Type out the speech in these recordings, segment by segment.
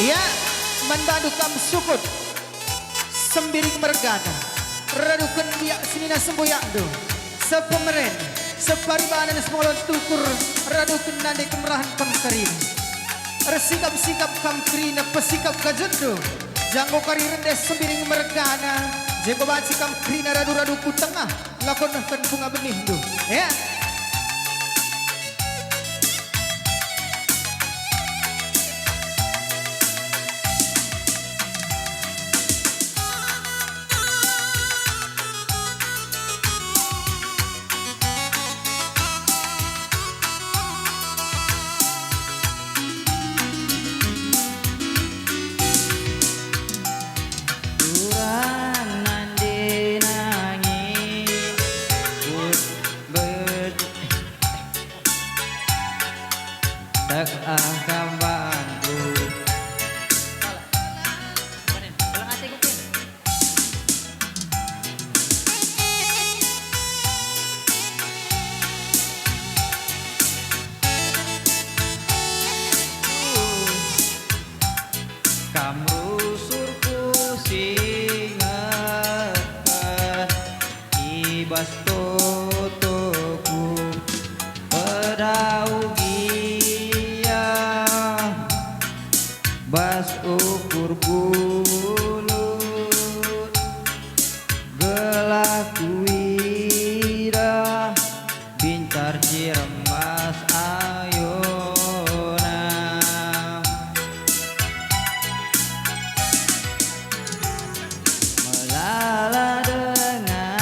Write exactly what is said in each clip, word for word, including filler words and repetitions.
Ya, man bandu kam sukut, Sembiring mergana, raduken biak senina semboyakndu, sepemeren, separibanen semolon tukur, raduken nande kemerahen kam kerina. Ersikap-sikap kam kerina, pesikap gajutndu, janggo kari rende Sembiring mergana, je banci kam kerina radu-radu ku tengah, lako nehken bunga benihndu, ya. Turang nande nangin, ber-, tek ah kambandu. Kam rusurku si ngeken i bas totoku, pedau gia bas ukur pulut, gelah kuidah bintar ciremas ayona. Melala denga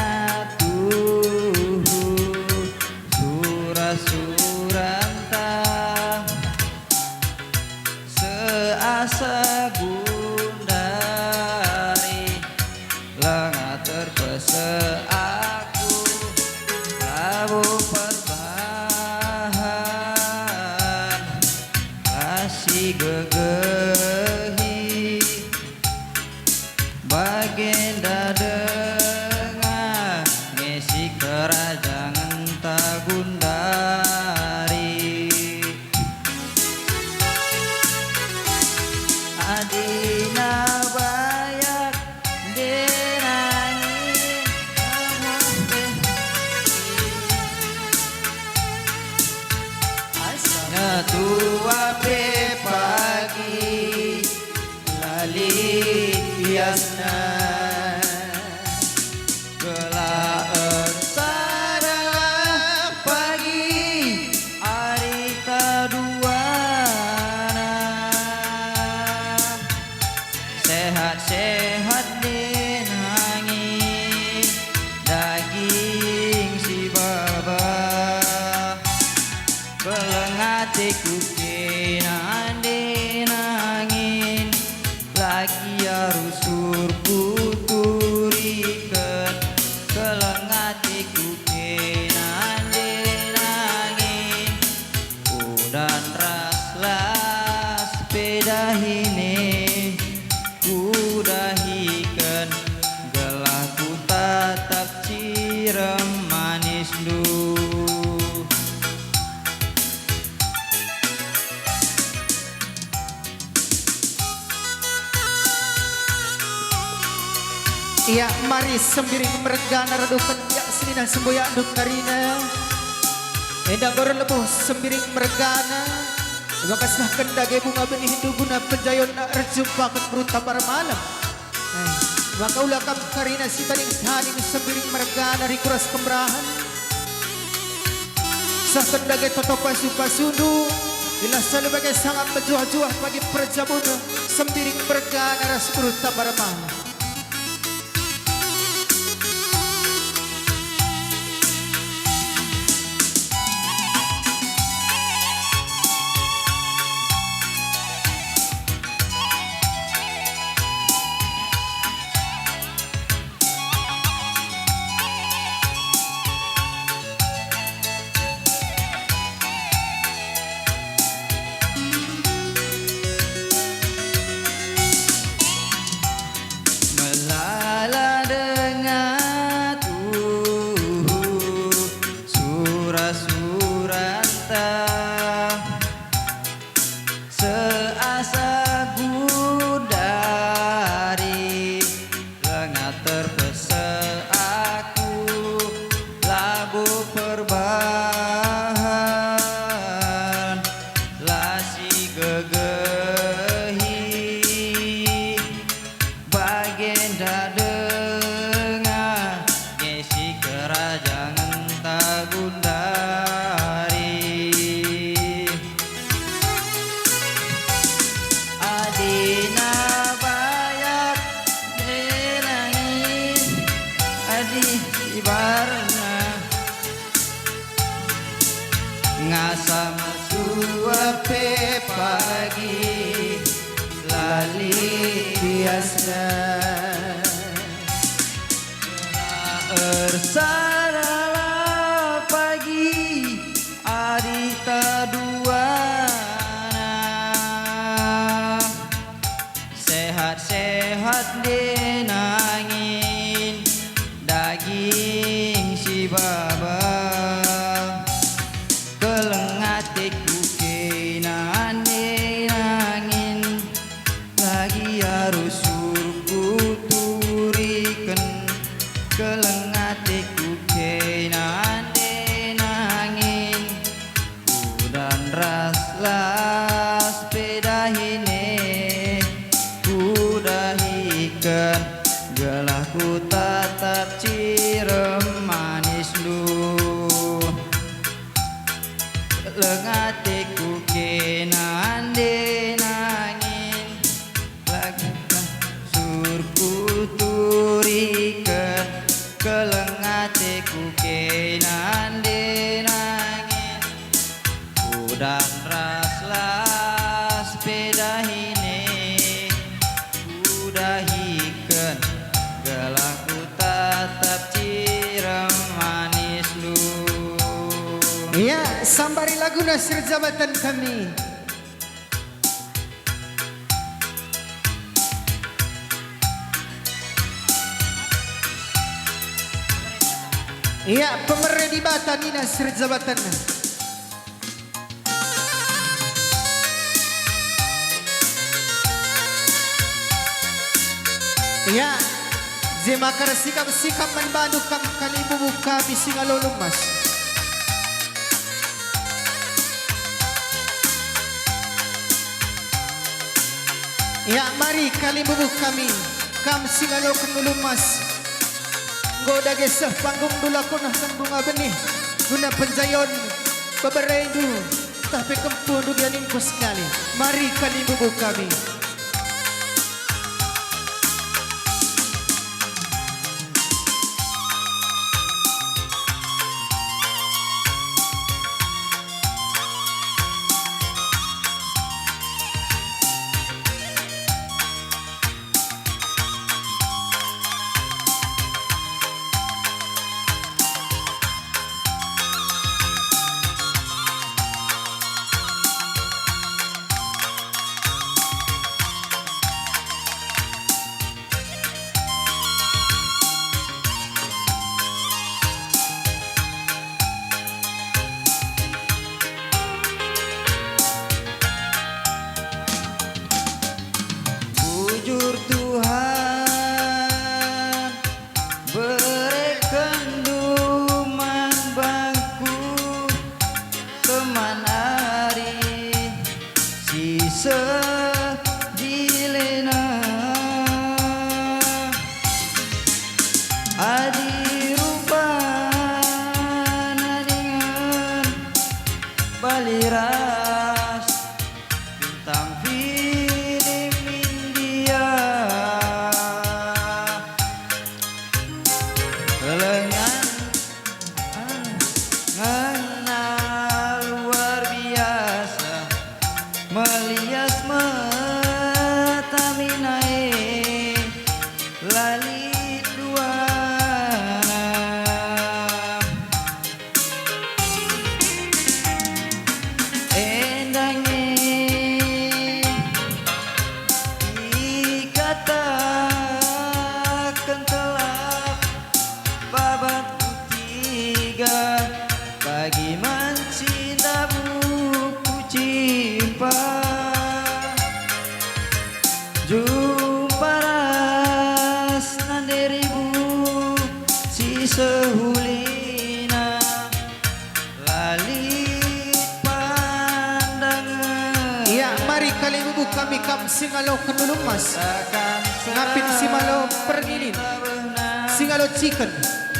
tuhu sura-suranta, seasa gundari. Langa terpese aku, labo perbahan, la sigegehi, bagenda denga ngesi kerajangenta gundari. Adina bayak ndenangi. Ngetua pe pagi la lit biasna. Gelah ersadalah pagi ari kaduana. Sehat-sehat ndenangi, daging si baba. Keleng ateku kena ndenangin, la gia rusur kuturiken. Keleng ateku kena ndenangin, udan ras las pe dahine kudahiken, gelah kutatap cirem manisndu. Ia mari Sembiring mergana raduhken biak senina semboyakndu kerina. Enda enggo erlebuh Sembiring mergana, maka sehken dage bunga benihndu guna penjayonna erjumpaken beru tambar malem. Eh, maka ula kam kerina sitading-tading Sembiring mergana rik ku ras kemerahen. Sehken dage toto pasu-pasundu, gelah selalu bage sangap mejuah-juah bagi perjabun Sembiring mergana ras beru tambar malem. ibarna. Ngasa mertua pe pagi la lit biasna. Ersalah pagi adi taduana. Sehat-sehat nde nangin daging si baba. Keleng ateku kena nde nangin, lagi arus uruk kuturiken. Keleng ateku kena nde nangin, udan ras las pe dahine kudahiken, gelah kutatap cirem manisndu. Keleng ateku kena nde nangin, lagi arus uruk kuturiken. Keleng ateku kena nde nangin, udan ras las pe dahine kudahiken, gelah kutatap cirem manisndu. Ya, sambari laguna si erjabaten kami. Ya, pemere Dibata nina si erjabaten. Ya, je maka ersikap-sikap man bandu kam kalimbubu kami Singalo Lumas. Ya, mari kalimbubu kami, kam si ngaloken ulu emas. Enggo dage seh panggungndu la kunahken bunga benih guna penjayon beberendu, ntah pe kempuhndu gia ningku sekali. Mari kalimbubu kami. Bujur Tuhan, berekenndu man bangku teman ari si sedilena. Adi rupana dingen bali ras bintang film India. Lengan ngena luar biasa, melias mata mina e, la lit duana. Enda nge ikataken kelap, babat kutiga pagi man cinda buku cimpa. Jumpa ras nande ribu si sehulina, la lit pandangen. Ia, mari kalimbubu kami kam si ngaloken ulu emas. Ngapit si malo perninin, si ngalo ciken,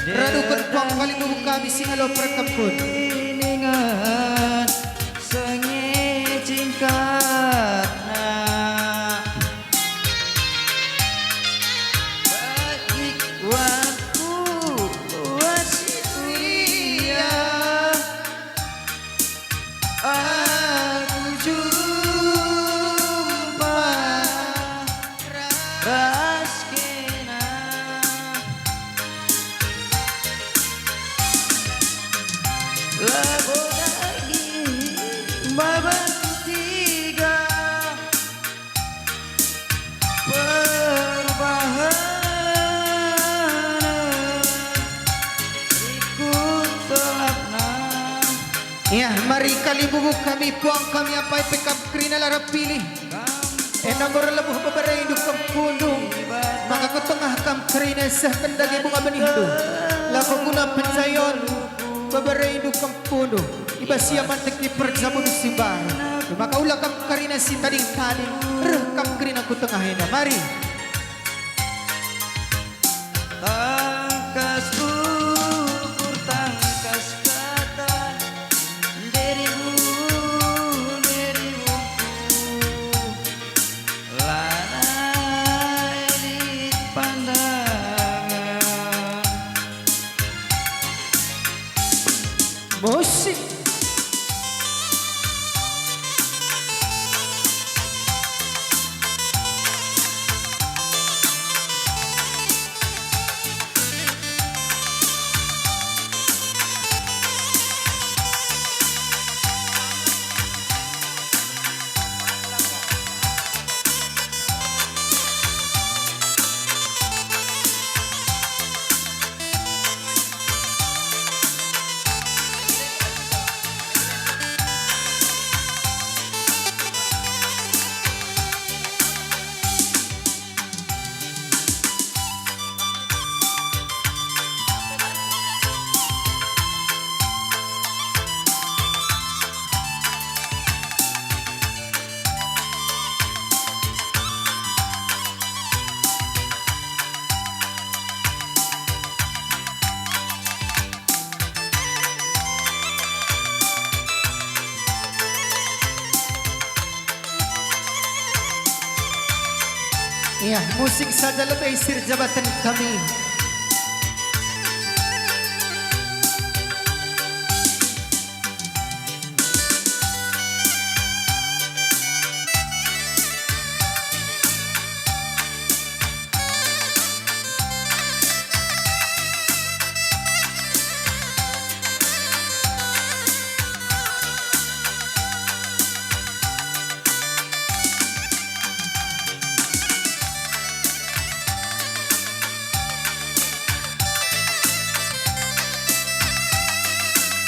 raduken puang kalimbubu kami si ngalo perkempun. Ningen senge cingkatna. Bagi waktu Labo daging, baban tiga, perbahanen ikut tolapna. Ya, mari kalimbubu kami, puang kami, apai pe kam kerina la erpilih. Enda enggo erlebuh bebere indu kempundu, maka ku tengah kam kerina sehken dage bunga benihndu. Lako guna penjayon bebere indu kempundu, i bas ia manteki perjabun si mbaru. Maka ula kam kerina si tading-tading, reh kam kerina ku tengah enda. Mari. Tangkas ukur, tangkas kata, nderimu, nderimu, lanai lit pandangan. Musik. Iya, musik saja lebe sirjabaten kami.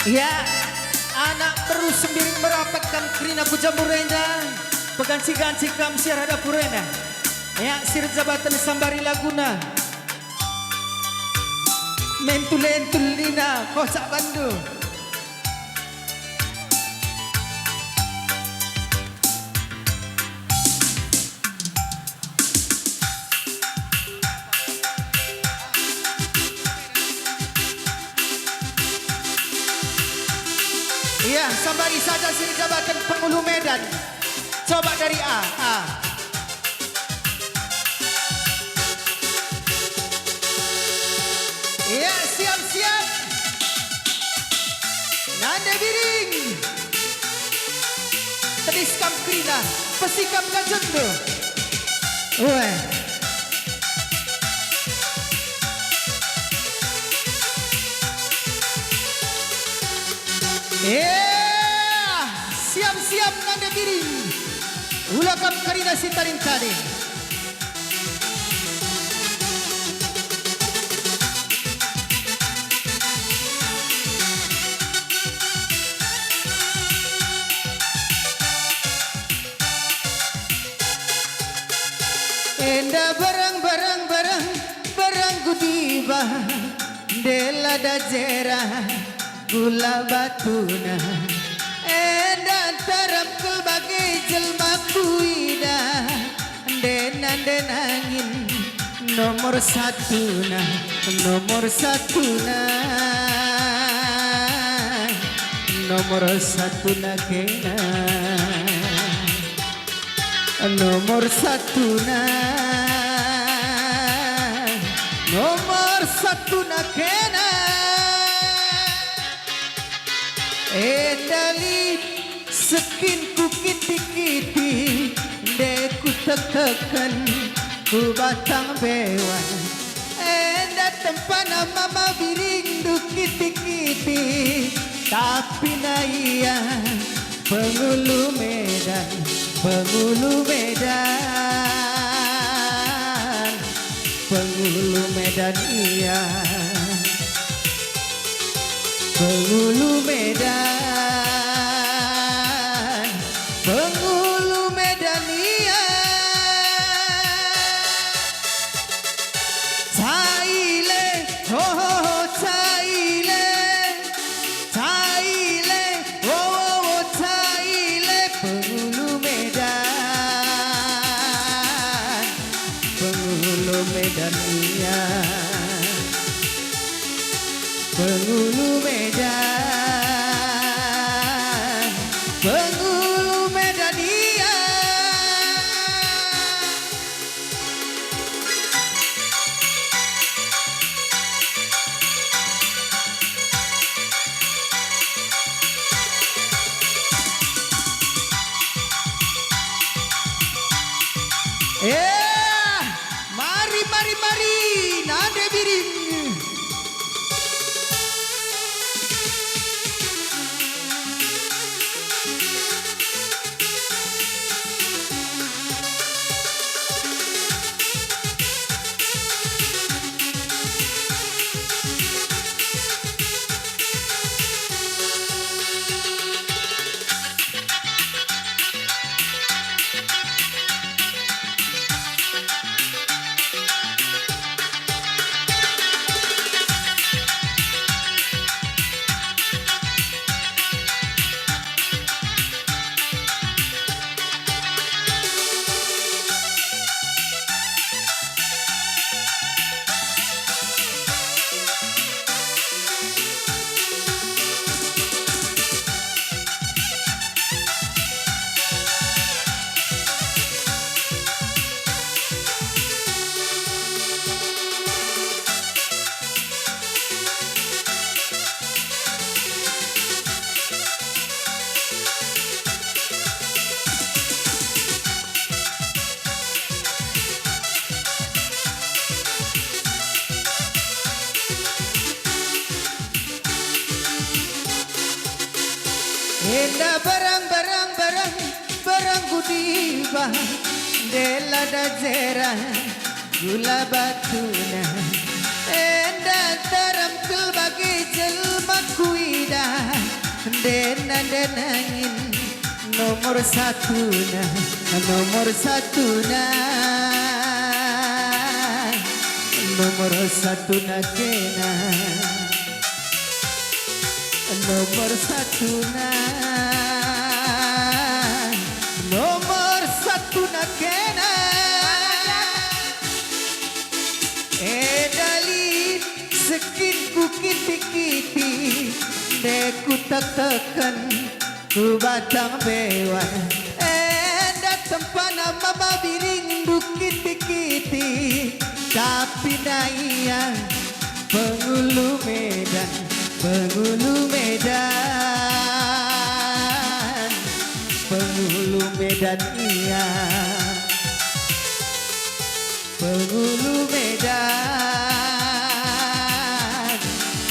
Ya, anak beru Sembiring merapat kam kerina ku Jambur enda, peganci-ganci kam siarah dapur enda. Ya, sirjabaten sambari laguna. Mentul-entul nina kocak bandu. Iya, sambari saja sirjabaten pengulu Medan. Coba dari A, A. Iya, siap-siap. Nande biring. Tedis kam kerina, pesi kam kajenndu. Weh. Eh, siap-siap nande biring. Ula kam kerina si tading-tading. Enda barang, barang, barang, barang ku diba, ndela dajera, gula batuna. Enda ntaram kal bage jelma kuida, ndena, ndena nggin nomor satuna, nomor satuna, nomor satuna kena. Nomor satuna, nomor satuna kena. Enda lit sekin ku kiti-kiti, nde ku tekeken ku batang bewan. Enda tempana mama biringndu kiti-kiti, tah Pinda ia, pengulu Medan, pengulu Medan, pengulu Medan ia, pengulu Medan, pengulu Medan ia. Caile, ho, ho, ho, caile, caile, wo, wo, wo, caile, pengulu Medan, pengulu Medan ia, pengulu Medan, pengulu Medan ia. Eh, mari, mari, mari, nande biring. Enda barang, barang, barang, barang ku dibah, ndela dajera, gula batuna. Enda taram kal bage jelma kuidah, ndena, ndena nge nomor satuna, nomor satuna, nomor satuna kena. Nomor satuna, nomor satuna kena. Enda lit sekin ku kiti-kiti, ndai ku teken-teken ku batang bewan. Enda tempana mama biring ku kiti-kiti, tapi na ia pengulu Medan, pengulu Medan, pengulu Medan ia. Pengulu Medan,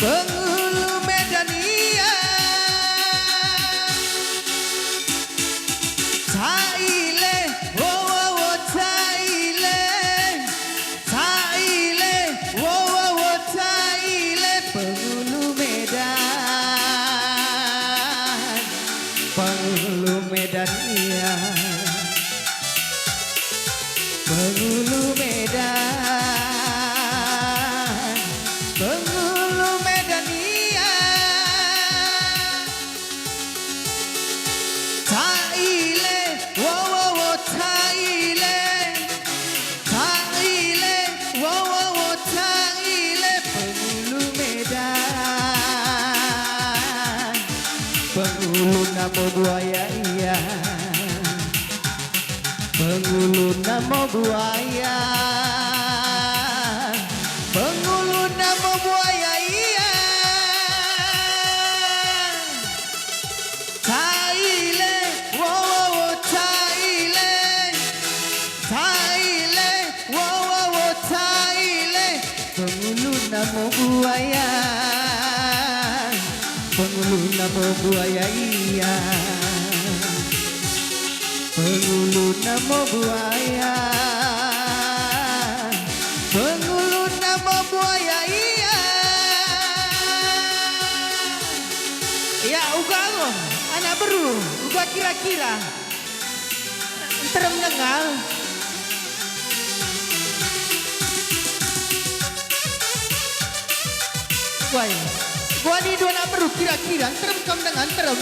pengulu Medan ia. Caile, wo, wo, wo, caile. Caile, wo, wo, wo, caile, pengulu Medan. Pengulu Medan ia. Pengulu Medan, pengulu Medan ia. Caile, wo, wo, wo, caile. Caile, wo, wo, wo, caile, pengulu Medan. Pengulu namo buaya ia. Pengulu namo buaya, pengulu namo buaya ia. Caile, wo, wo, wo, caile. Caile, wo, wo, wo, caile. Pengulu namo buaya. Penguluna mo buaya ia. Penguluna mo buaya. Penguluna mo buaya ia. Ya, uga anak beru, uga kira-kira. Nterem denga. Wai, wali dua anak beru kira-kira, nterem kam denga, nterem.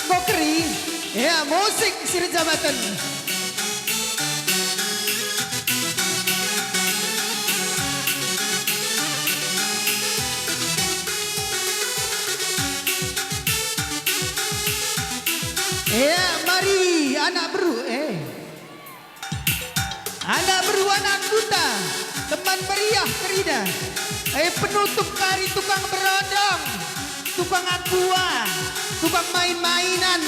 Enggo keri. Ya, musik si erjabaten. Ya, mari anak beru, eh. Anak beru anak kuta, teman meriah kerina. Eh, penutup kari tukang berondong, tukang aqua, tukang main-mainan.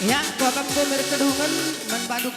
Ya, kuakap enggo merkedungen man bandu.